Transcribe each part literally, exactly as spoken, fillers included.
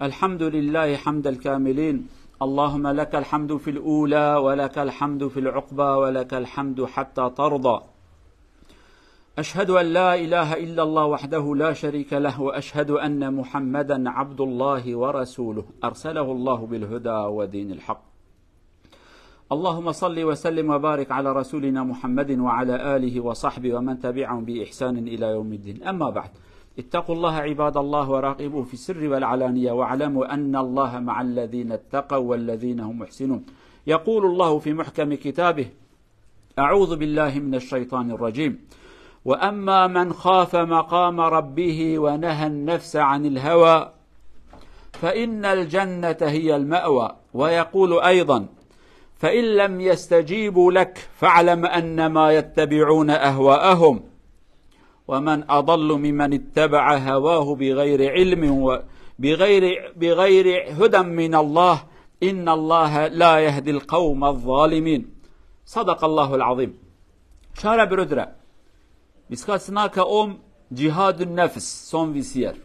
الحمد لله حمد الكاملين. اللهم لك الحمد في الأولى ولك الحمد في العقبى ولك الحمد حتى ترضى. أشهد أن لا إله إلا الله وحده لا شريك له، وأشهد أن محمدا عبد الله ورسوله، أرسله الله بالهدى ودين الحق. اللهم صل وسلم وبارك على رسولنا محمد وعلى آله وصحبه ومن تبعهم بإحسان إلى يوم الدين. أما بعد، اتقوا الله عباد الله وراقبوه في السر والعلانية، واعلموا أن الله مع الذين اتقوا والذين هم محسنون. يقول الله في محكم كتابه: أعوذ بالله من الشيطان الرجيم. وأما من خاف مقام ربه ونهى النفس عن الهوى فإن الجنة هي المأوى. ويقول أيضا: فإن لم يستجيبوا لك فاعلم أنما يتبعون أهواءهم ومن أضل ممن اتبع هواه بغير علم وبغير بغير هدى من الله إن الله لا يهدي القوم الظالمين. صدق الله العظيم. Şara birodra. Vîskal sinaka om cihadun nefs, son vîsiyer.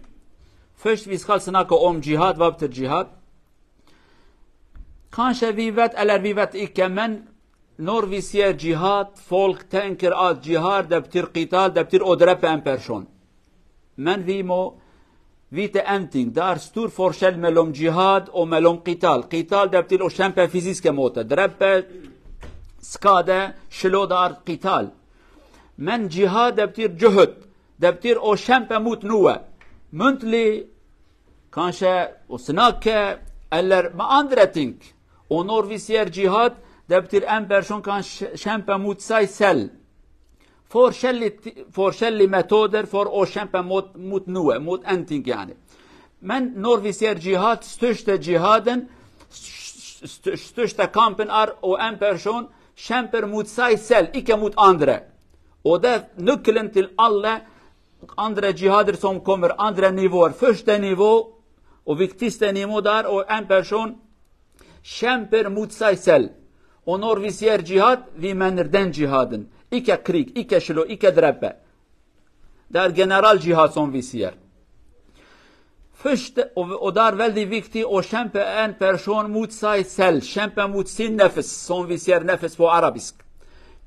Fişt vîskal sinaka om cihad, vabtir cihad. Kanşe vî vet, eler vî vet ikke men nor vîsiyer cihad, folk tenkir at cihar, debtir qital, debtir odrepe en perşon. Men vî mo, vî te enting, dar stur forşel melom cihad o melom qital. Qital debtir o şempe fiziske mote. Drepe skade şilo dar qital. Men cihad debtir cuhud, debtir o şempe mut nuwe. Muntli, kanşe o sinake, eller ma andreting. O nor vîsiyer cihad, debtir en perşon kan ş-, şempe mut say sel. For şelli, for şelli metoder, for o şempe mut, mut nuwe, mut enting yani. Men nor vîsiyer cihad, stuşte cihadin, st-, stuşte kampin ar o en perşon, şemper mut say sel, ike mut andre. O de nukilin til alle, andre cihadir som komir, andre nivo, fişte nivo, o viktiste nivo dar, o en perşon, şemper mut say sel. O nor vîsiyer cihad, vî menirden cihadin. Ike krik, ike şilo, ike drepe. Dar general cihad son vîsiyer. Fişt o, o dar veldî vikti o şempe en perşon mut say sel. Şempe mut sin nefis. Son vîsiyer nefis po arabisk.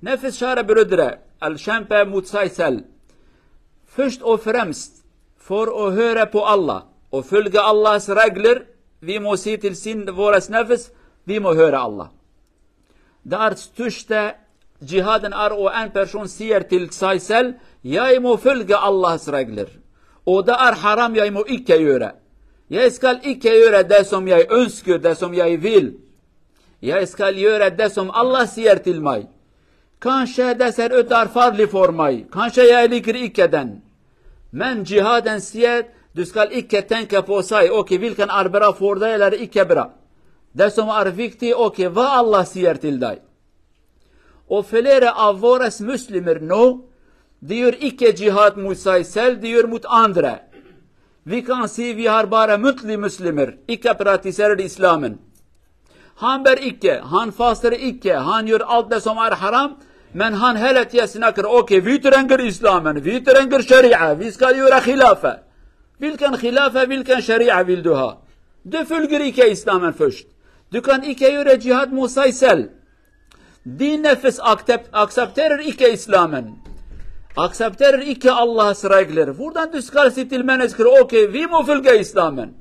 Nefis şare bürüdre. El şempe mut say sel. Fişt o fremst. For o höre po Allah. O fülge Allahs reglir. Vî mo sîtil sin vores nefis. Vî mo höre Allah. Dar tuşte cihadin ar o en perşon siyer til say sel, yay mo fülge Allahs reglir. O da ar haram yay mo ikke yöre. Ya iskal ikke yöre desom yay önskür, desom yay vil. Ya iskal yöre desom Allah siyer til may. Kanşe deser ötar farli formay. Kanşe yay likir ikkeden. Men cihaden siyer, duskal ikke tenke posay, o ki vilken arbera fordayeler ikke bira. Desom ar vikti, o ki va Allah siyer til day. O felere avores muslimir no, diyor ikke cihad mut say sel, diyor mut andre. Vikan si vihar bare mutli muslimir, ikke pratiserir İslam'ın. Han ber ikke, han fastir ikke, han yor alt desom ar haram, men han hele tiye sinakir, okey, vî tirengir İslam'ın, vî tirengir şeria, vî skal yore hilafe. Vilken hilafe, vilken şeria vil duha. Du fülgir ikke İslam'ın fişt. Dukan ikke yore cihad musay sel. Di nefis aktept-, aksepterir ikke İslam'ın. Aksepterir ikke Allahs reglir. Buradan du skal sitil menes kir, okey, vî mo fülge İslam'ın.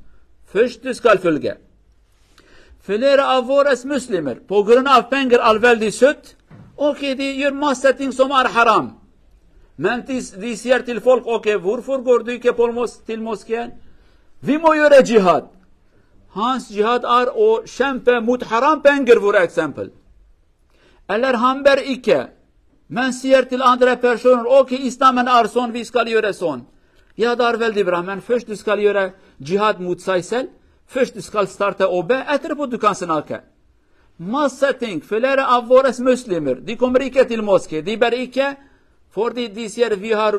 Fişt du skal fülge. Filêre avores muslimir. Pogirin av pengir alvel di süt. Okey di yur maseting somar haram. Men tis di siyer til folk okey vur fur gordu ke polmos til mosken. Vimo yore cihad. Hans cihad ar o şempe mut haram pengir vur example. Eller hamber ikke. Men siyer til andre personer okey İslam'ın arson vi skal yore son. Ya dar vel di bra men föş du skal yore cihad mut saysel. Föş du skal starte obe etrip o dukan sinake. Maseting, filere avores muslimir, di komrike til moske, di ber ikke, for di disier vihar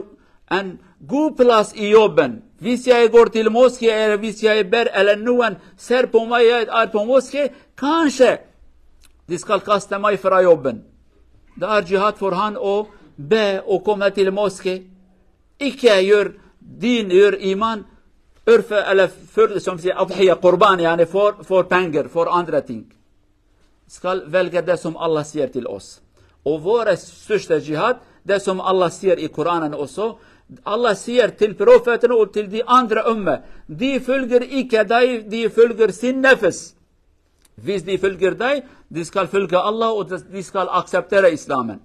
en gu plus ioben, visiae gor til moske, er visiae ber ele nuen ser pomaye ar pomoske, kanşe, diskal kastemay frayoben. Dar cihat forhan o be o kome til moske, ikke yör din, yör iman, Urfe ele für, som sie Adhiye, Qurban, yani for, for penger, for andere Ding. Skal velge det som Allah sier til oss. Og våre største jihad, det som Allah sier i Koranen også, Allah sier til profeten og til de andre umme, de følger ikke deg, de følger sin nefs. Hvis de følger deg, de skal følge Allah, og de, de skal akseptere islamen.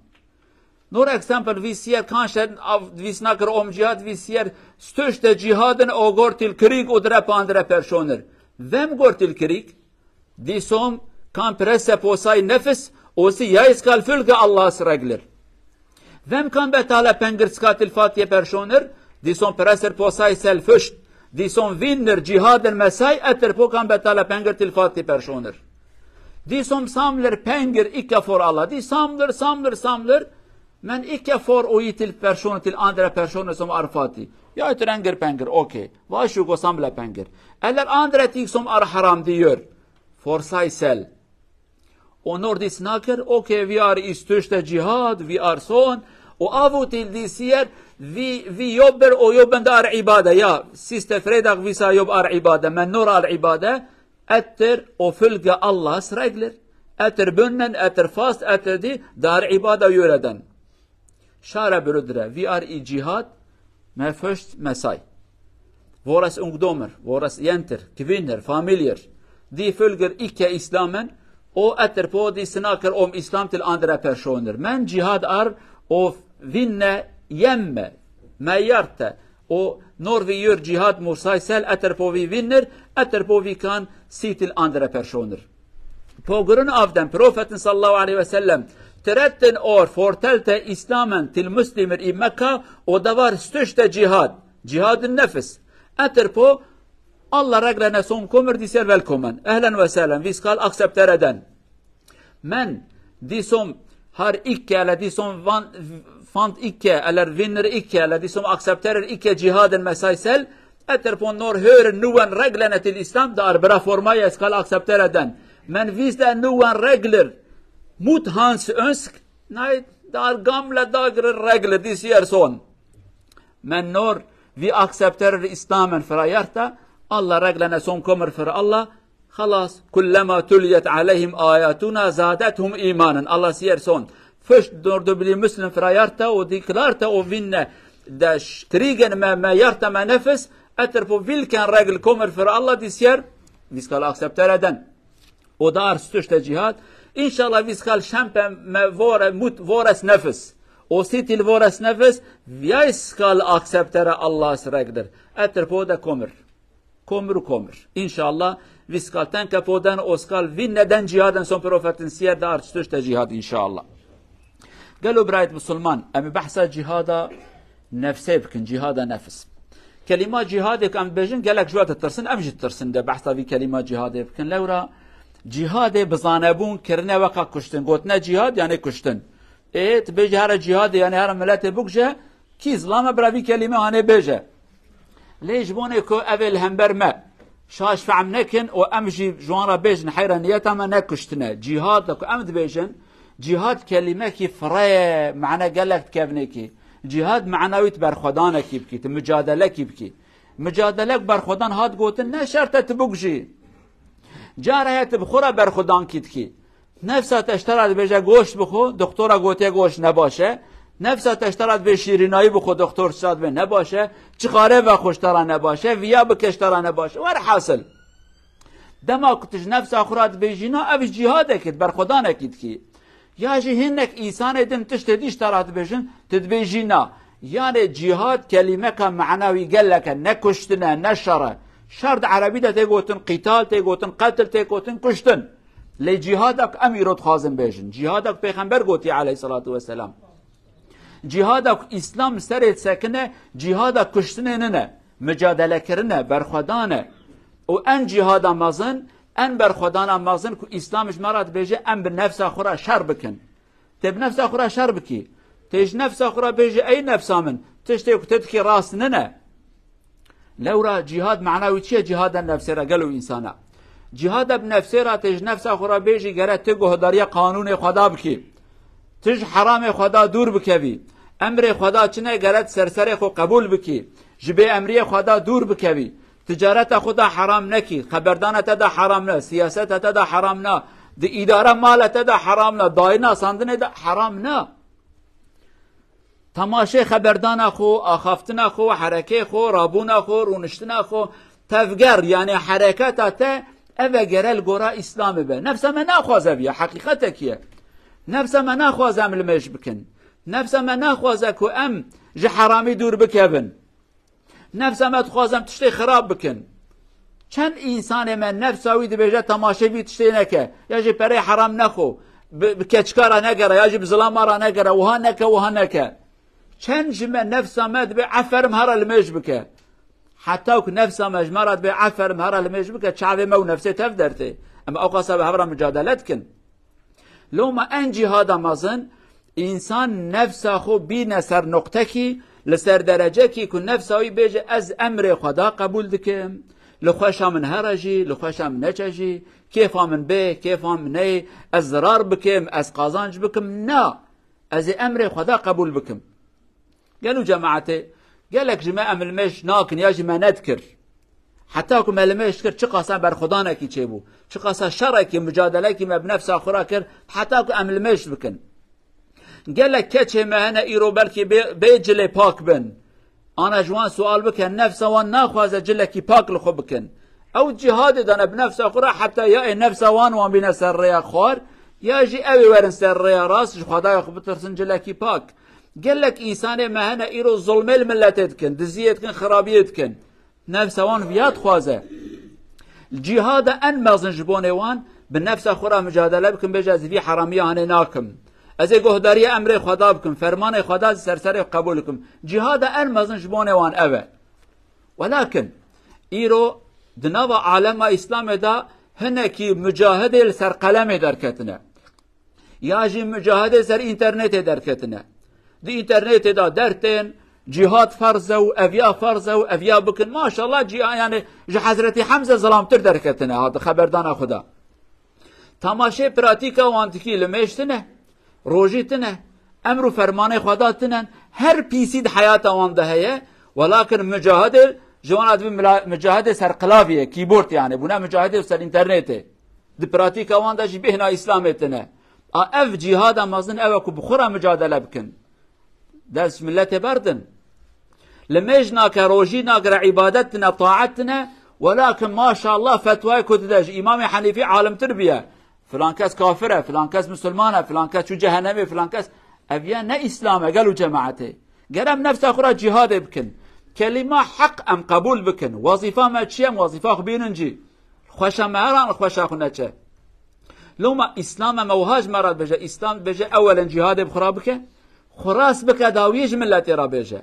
Når eksempel vi sier kanskje, av, vi snakker om jihad, vi sier største jihaden og går til krig og dreper andre personer. Hvem går til krig? De som kan presse på seg nefs og si, jeg skal følge Allahs regler. Hvem kan betale penger skatt til fattige personer? De som presser på seg selv først. De som vinner jihaden med seg, etterpå kan betale penger til fattige personer. De som samler penger ikke for Allah. De samler, samler, samler, men ikke for å gi til personer, til andre personer som er fattige. Jeg trenger penger, ok. Vær så god, samle penger. Eller andre ting som er haram, de gjør for seg selv. Og når de snakker, ok, vi er i største jihad, vi er sånn, og av og til de sier, vi, vi jobber, og jobben det er ibadet. Ja, siste fredag vi sa jobb er ibadet, men når er ibadet? Etter å følge Allahs regler. Etter bønnen, etter fast, etter de, det er ibadet å gjøre den. Kjære brødre, vi er i jihad med først med seg. Våre ungdommer, våre jenter, kvinner, familier, de følger ikke islamen, og etterpå de snakker om islam til andre personer. Men jihad er å vinne hjemme, med hjertet. Og når vi gjør jihad mot seg selv, etterpå vi vinner, etterpå vi kan si til andre personer. På grunn av den profeten sallallahu aleyhi ve sellem tretten år fortalte islamen til muslimer i Mekka, og det var største jihad, jihad nefs. Etterpå, alle reglene som kommer, de sier velkommen. Ehlen ve sehlen, vi skal akseptere den. Men de som har ikke, eller de som van, fant ikke, eller vinner ikke, eller de som aksepterer ikke jihaden med seg selv, etterpå når hører noen reglene til islam, det er bra for meg, jeg skal akseptere den. Men hvis det er noen regler mot hans ønsk, nei, det er gamle dager regler, de sier sånn. Men når vi aksepterer islamen fra hjertet, alle reglene som kommer fra Allah, خلاص, كلما تليت عليهم آياتنا زادتهم إيمانا. Allah sier sånn. Først når du blir muslim fra hjertet, og de klarte å vinne det krigen med, med hjertet, med nefs, etterpå hvilken regel kommer fra Allah, de sier, vi skal akseptere den. Og det er største jihad. Inshallah, vi skal kjempe med våre, mot våres nefs. Og si til våres nefs, jeg skal akseptere Allahs regler. Etterpå det kommer. Kommer og kommer. Inshallah, vi skal tenke på den og skal vinne den jihaden som profeten sier, det er største jihad, inshallah. Gelo birayet musulman, em ê behsa cihada nefsê bikin, cihada nefs. Kelîma cihadê ku em dibêjin, gelek ji we ditirsin, em jî ditirsin de behsa vî kelîma cihadê bikin. Lewra cihadê bi zanebûn kirine weka kuştin. Gotine cihad, yani kuştin. Ê, tu bêjî here cihadê, yani here miletê bikuje, kî zilam e bira vî kelîme hanê bêje. Lê ji bonê ku ev ê li hember me şaş fehm nekin û em jî ji wan re bêjin, heyra niyeta me ne kuştin e. Cîhad ku em dibêjin, cîhad kelîmekî fire ye, mane gelek dikevnê kî. Cîhad mana wî tu berxwedanekî bikî, tu micadelekî bikî. Micadele ku berxwedan hat gotin, ne şert e tu bikujî. Cara heye tu bi xwe re berxwedankî dikî. Nefsa te ji te re dibêje goşt bixwe, doktora gotiye goşt ne baş e. Nefsa te ji te re dibê şîrînayî bixwe, doktor ji te re dibê ne baş e. Çixare vexwe, ji te re ne baş e. Viya bike, ji te re ne baş e. Werhasil. Dema ku tu ji nefsa xwe re dibêjî na, ev ji cîhadekê, berxwedanekî dikî. Ya jî hinek însanê din tiştê dî ji te re dibêjin, tu dibêjî na. Yanê cîhad kelîmeka mana wî gelek e, ne kuştin e, ne şer e. Şer di erebî de tê gotin qîtal, tê gotin qetil, tê gotin kuştin. Lê cîhada ku em îro dixwazin bêjin, cîhada ku Pêxember gotiye aleyhisselatu vesselam. Cîhada ku Îslam serê disekine, cîhada kuştinê nine, micadelekirin e, berxwedan e. Û en cîhada mezin, en berxwedana mezin ku Îslam ji me re dibêje, em bi nefsa xwe re şer bikin. Tê bi nefsa xwe re şer bikî. Tê ji nefsa xwe re bêjî, ey nefsa min, tiştê ku tu dikî rast nine. Lewra cîhad mana wî çi ye? Cîhada nefsê re gelo însana. Cîhada bi nefsê re tê ji nefsa xwe re bêjî, gere tu guhdariya qanûnê Xweda bikî. Tu ji heramê Xweda dûr bikevî. Emrê Xweda çi ne, gere tu ser serê xwe qebûl bikî. Ji bêemriyê Xweda dûr bikevî. Ticareta xwe de heram nekî, xeberdana te de heram ne, siyaseta te de heram ne, di îdara mala te de heram ne, dayîna sandinê de heram ne. Temaşê xeberdana xwe, axaftina xwe, herekê xwe, rabûna xwe, rûniştina xwe, tevger, yanî hereketa te, ev e gere li gora Îslamê be. Nefsa me naxwaze viya, heqîqetekî ye. Nefsa me naxwaze em limêj bikin. Nefsa me naxwaze ku em ji heramî dûr bikevin. Nefsa me dixwaze em tiştê xirab bikin. Çend însanê me nefsa wî dibêje temaşê vî tiştê neke, ya jî perê heram nexwe, bi, bi keçika re negere, ya jî bi zilama re negere, wiha neke, wiha neke. Çend ji me nefsa me dibê eferim here limêj bike. Heta ku nefsa me ji me re dibê eferim here limêj bike, çavê me û nefsê tev dertê. Em ewqasa bi hev re micadele dikin. Loma en cîhada mezin, însan nefsa xwe bîne ser noqtekî, li ser derecekî ku nefsa wî bêje, ez emrê Xweda qebûl dikim, li xweşa min here jî, li xweşa min neçe jî, kêfa min bê, kêfa min neyê, ez zirar bikim, ez qazanc bikim, na, ez ê emrê Xweda qebûl bikim. Gelo cemaetê, gelek ji me em limêj nakin ya jî me nedikir. Heta ku me limêj dikir, çiqasa berxwedanekî çêbû, çiqasa şerekî, mucadelekî me bi nefsa xwe re kir, heta ku em limêj bikin. Gelek keçê me hene îro belkî bê, bê cilê pak bin. Ana ji wan sual bike, nefsa wan naxwaze cilekî pak li xwe bikin. Ew cîhadê dane bi nefsa xwe re heta ya ê nefsa wan wan bîne ser rêya xwar, ya jî ew ê werin ser rêya rast, ji Xwedaya xwe bitirsin cilekî pak. Gelek însanê me hene îro zulmê li miletê dikin, diziyê dikin, xirabiyê dikin. Nefsa wan viya dixwaze. Cîhada en mezin ji bonê wan bi nefsa xwe re micadele bikin, bêje ez vî heramiya hanê nakim. Ez ê guhdariya emrê Xweda bikim, fermanê Xweda ji ser serê xwe qebûl bikim. Cîhada en mezin ji bonê wan ev e. Welakin îro di nava alema Îslamê de hinekî mucahidê li ser qelemê derketine. Ya jî mucahidê ser înternetê derketine. Di înternetê de dertên cîhad ferz e û eviya ferz e û eviya bikin. Maşallah cîha-, yani ji Hezretî Hemze zilamtir derketine ha di xeberdana xwe de. Temaşê pratîka wan dikî limêj tine, rojî tine, emr û fermanê Xweda tine, her pîsî di heyata wan de heye, welakin mucahidê ji wan re dibî mila-, mucahidê ser qilaviyê, keyboard yani, bûne mucahidê ser înternetê. Di pratîka wan de jî bêhna Îslamê tine. A ev cîhada mezin ew e ku bi xwe re micadele bikin. Dest ji miletê berdin. Limêj nake, rojî nagire, îbadet tine, taet tine, welakin maşallah fetwayê ku dide ji Îmamê Henîfî alimtir biye. Filan kes kafir e, filan kes misilman e, filan kes çû cehennemê, filan kes. Ev ya ne Îslam e, gelo cemaetê. Ger em nefsa xwe re cîhadê bikin. Kelîma heq em qebûl bikin. Wezîfa me çi ye? Em wezîfa xwe bînin cî. Xweşa me heran, xweşa xwe neçe. Loma Îslam e, me wiha ji me re dibêje. Îslam dibêje ewelen cîhadê bi xwe re bike. Xwe rast bike, dawiyê ji miletê re bêje.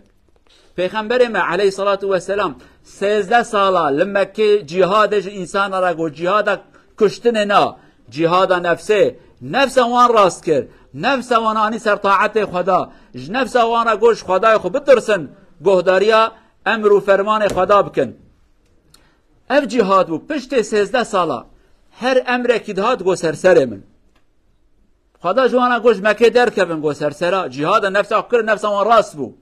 Pêxemberê me aleyhissalatu vesselam sêzdeh sala li Mekkê cîhadê ji însana re got, cîhada kuştinê na, cîhada nefsê, nefsa wan rast kir, nefsa wan anî ser taetê Xweda, ji nefsa wan re got, ji Xwedayê xwe bitirsin, guhdariya emr û fermanê Xweda bikin. Ev cîhad bû, piştê sêzdeh sala her emrekî dihat got ser serê min. Xweda ji wan re got, ji Mekkê derkevin, got ser sera. Cîhada nefsa xwe kir, nefsa wan rast bû.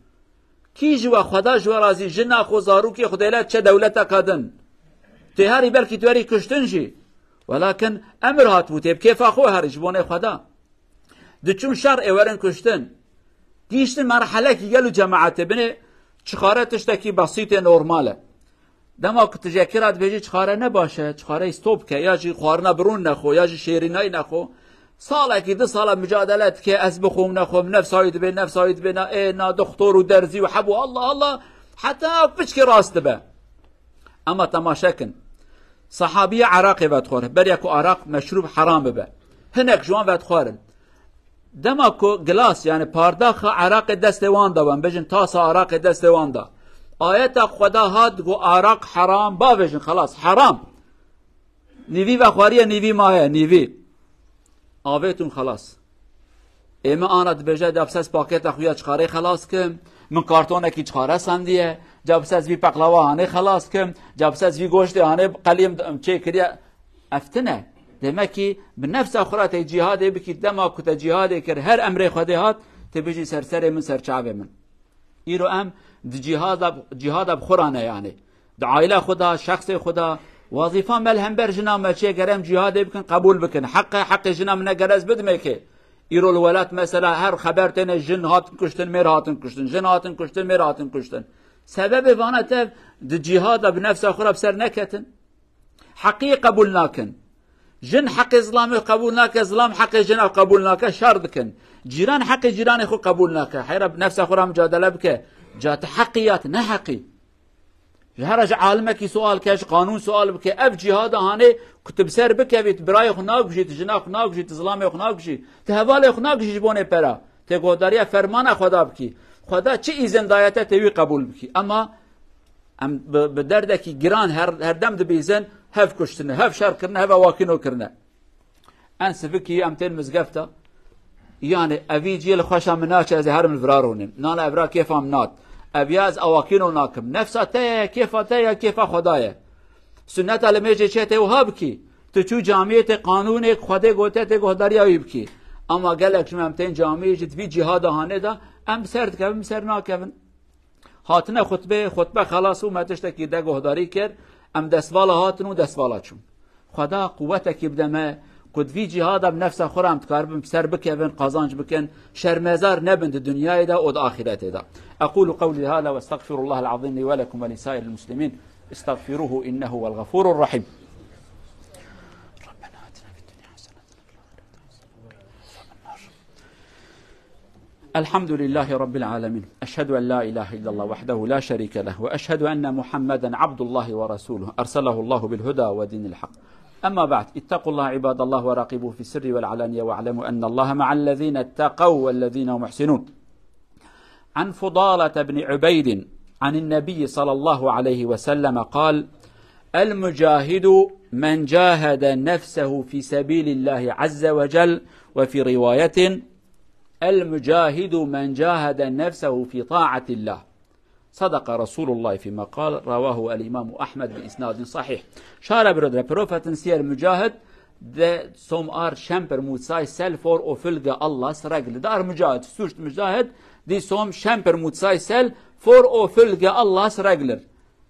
Kî ji we Xweda ji we razî, jina xwe, zarokê xwe dêle çe dewleteka din. Tê herî belkî tu herî kuştin jî. Welakin emir hatibû, tê bi kêfa xwe herî ji bonê Xweda. Diçûn şer ê werin kuştin. Gihîştin merhelekî gelo cemaetê binê çixare tiştekî besîtê normal e. Dema ku tu jekira dibêjî çixare ne baş e, çixareyê stop ke, ya jî xwarina birûn nexwe, ya jî şêrînayî nexwe. Salekî, du sala micadele dike, ez bixwim nexwim, nefsa wî dibê, nefsa wî dibê, na ê, na doxtor û derzî û hebû, Allah, Allah, heta piçkî rast dibe. Ema temaşe kin. Sahabiye Iraqê vedixwar, beriya ku Iraq meşrûb heram bibe. Hinek ji wan vedixwarin. Dema ku gilas, yani pardaxa Iraqê destê wan da, em bêjin tasa Iraqê destê wan da. Ayeta Xweda hat, got Iraq heram, bavêjin xelas, heram. Nîvî vexwariye, nîvî maye, nîvî. Avêtûn xelas. Ê min ana dibêje, cabis ez paketa xwe ya çixarê xelas kim, min kartonekî çixare sendiye, cabis ez vî peqlawa hanê xelas kim, cabis ez vî goştê hanê qeliyê çêkiriye. Ev tine. Demek ki bi nefsa xwe re tê cîhadê bikî, dema ku te cîhadê kir, her emrê Xwedê hat, tê bijî ser serê min, ser çavê min. Îro em di cîhada, cîhada bi xwe re ne yani. Di aîla xwe de, şexsê xwe de, wazîfa me li hember jina me çê gere em cîhadê bikin, qebûl bikin. Heq e, heqê jina min e gere ez bidimê kê. Îro li welat mesela her xeber têne jin hatin kuştin, mêr hatin kuştin, jin hatin kuştin, mêr hatin kuştin. Sebebê vana tev di cîhada bi nefsa xwe re bi ser neketin. Heqiyê qebûl nakin. Jin heqê zilamê qebûl nake, zilam heqê jina qebûl nake, şer dikin. Cîran heqê cîranê xwe qebûl nake. Heyra bi nefsa xwe re micadele bike. Ca ti heqî ya ti ne heqî. Ji here ji alimekî sual ke, ji qanûn sual bike. Ev cîhada hanê ku tu bi ser bikevî, tu birayê xwe nakujî, tu jina xwe nakujî, tu zilamê xwe nakujî, tu hevalê xwe nakujî ji bonê pera. Tê guhdariya fermana Xweda bikî. Xweda çi îzin daye te, tê wî qebûl bikî. Ema em bi, bi derdekî giran her, her dem dibîzin, hev kuştine, hev şer kirine, hev awakîno kirine. En sivikî em tên mizgefta. Yani evî ciyê li xweşa min naçe, ez ê herim li vira ronim. Nana evra kêfa min nat. Ev ya ez awakîno nakim. Nefsa te ye, kêfa te ye, kêfa Xweda ye. Sunneta li mêjê çê tê wiha bikî. Tu çû camiyê tê qanûnê Xwedê gote tê guhdariya wî bikî. Ama gelek ji me em tên camiyê jî di vî cîhada hanê de em bi ser dikevin, bi ser nakevin. Hatine xutbê, xutbe xelas û me tiştekî de guhdarî kir, em destvala hatin û destvala çûn. Xweda quwetekî bide me, ku di vî cîhada bi nefsa xwe re em dikaribin bi ser bikevin, qazanc bikin, şermezar nebin di dinyayê de û di axîretê de. أقول قولي هذا وأستغفر الله العظيم لي ولكم ولسائر المسلمين. استغفروه إنه هو الغفور الرحيم. ربنا آتنا في الدنيا حسنة وفي الآخرة حسنة وقنا عذاب النار. الحمد لله رب العالمين. أشهد أن لا إله إلا الله وحده لا شريك له، وأشهد أن محمدا عبد الله ورسوله، أرسله الله بالهدى ودين الحق. أما بعد، اتقوا الله عباد الله وراقبوه في السر والعلانية، واعلموا أن الله مع الذين اتقوا والذين هم محسنون. عن فضالة بن عبيد عن النبي صلى الله عليه وسلم قال: المجاهد من جاهد نفسه في سبيل الله عز وجل، وفي رواية: المجاهد من جاهد نفسه في طاعة الله. صدق رسول الله فيما قال، رواه الإمام أحمد بإسناد صحيح. Şare birodre, profetin siyer mücahid de som ar şemper mutsay sel for o fülge Allahs regl. Dar mücahid, suçt mücahid, di som şemper mutsay sel for o fülge Allahs reglir.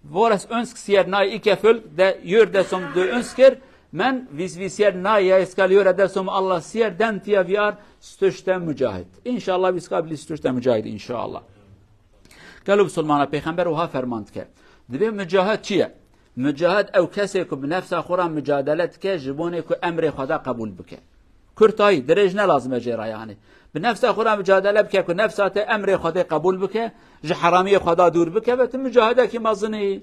Vores önsk siyer nay ike fülg de yör de som de önskir, men vis visiyer nay ya iskal yöre de som Allah siyer den tiya viyar stuşte mücahid. İnşallah viska bili stuşte mücahid inşallah. Gelo Musulmana Peyxember wiha ferman dike. Divê mücahid çi ye? Mücahid ew kesê ku bi nefsa xwe re mücadele dike, ji bonê ku emrê Xweda qebûl bike. Kurtayî, dirêj ne lazim e jê re yani. Bi nefsa xwe re mücadele bike ku nefsa te emrê Xwedê qebûl bike, ji heramiyê Xweda dûr bike, ve tu mücahidekî mezin î.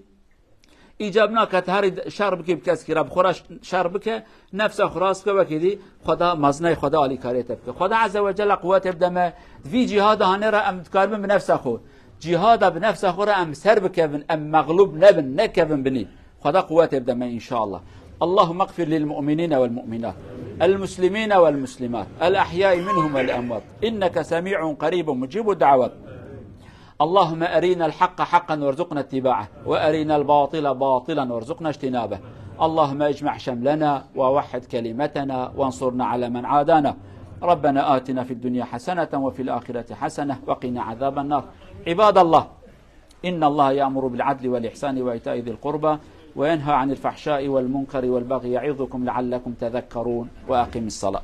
Îcab nake tu herî şer bikî bi keskî re, bi xwe re şer bike, nefsa xwe rast bike, wekî dî Xweda meziney, Xweda alîkariyê te bike. Xweda Azze ve Celle quwetê bide me, di vî cîhada hanê re em dikaribin bi nefsa xwe. Cîhada bi nefsa xwe re em ser bikevin, em mexlûb nebin, nekevin binî. Xweda quwetê bide me inşallah. اللهم اغفر للمؤمنين والمؤمنات، المسلمين والمسلمات، الأحياء منهم والأموات، إنك سميع قريب مجيب الدعوات. اللهم أرنا الحق حقا وارزقنا اتباعه، وأرنا الباطل باطلا وارزقنا اجتنابه. اللهم اجمع شملنا ووحد كلمتنا وانصرنا على من عادانا. ربنا آتنا في الدنيا حسنة وفي الآخرة حسنة وقنا عذاب النار. عباد الله، إن الله يأمر بالعدل والإحسان وإيتاء ذي القربى وينهى عن الفحشاء والمنكر والبغي يعظكم لعلكم تذكرون. وأقم الصلاة.